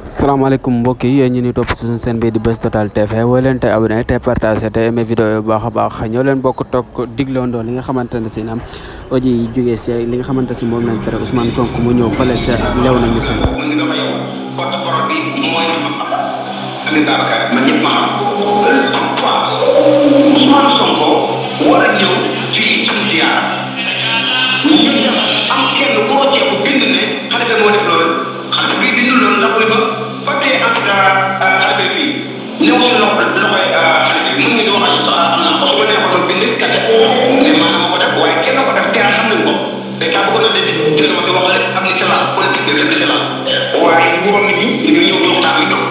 salaamaaleykum mbokk yi yéen ñi ni topp suñu seen bi di Buzz Total TV woo leen te abonné te partagé te aimé vidéo yi bu baax a baax ñoo leen bokk toog digloondoo li nga xamante ne si naam audio yi jógee si li nga xamante si moom lañ tere Ousmane Sonko mu ñëw fële sa lew nañu seen Ousmane Sonko war a ñëw fii am ziar am kenn koo ceebu bind ne xale bi moo def loolu xale bi bind loolu ndax muy ba tey ak xale bi ñëw si loxoy xale bi mën nga di wax am naa ko su ma neexoon bind kese ne maanaam moo ko def waaye kenn ko def teel xam nañ ko day kaa bëgg a def dina ma di wax lépp am ni ci la politique bi lépp ci la waaye nguuram nit ñi ñu ñëw di waxtaan ak ñoom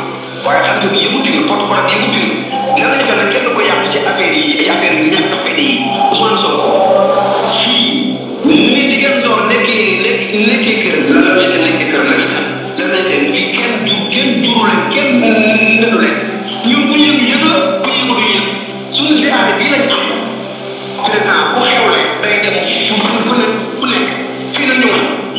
waaye xam nga yëngutuñu protocole yëngutuñu nan la ñu fekk kenn ko yàq ci affaire yi ay affaire yu ñàkk affaire yi Ousmane Sonko fii ni diggante door nekkee kër la la leen nekkee kër la la leen fii kenn juru leen kenn nënu leen ñun bu ñu yëg bu ñu yëg yëg suñu ziare bii lañ am président bu xewle day dem fu nekk fii la ñëw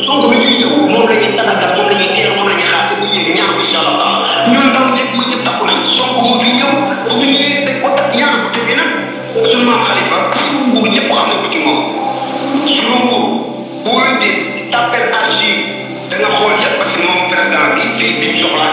Sonko bi ñuy ñëw moom la ñuy tàggat moom la ñuy teel moom la ñuy xaar te bu yéeg ñaar ko incha allah ñun ndaw ñëpp mu ñëpp takku nañ Sonko moo fi ñëw bu ñu ñëwee dañ ko takk ñaar ko tëggee nag suñu maam Khalifa suñu nguur ñëpp xam nañ ko ci moom suñu nguur bu wéetee tapel archive da nga xool yëpp parce que moom président bi fii bi soxlaa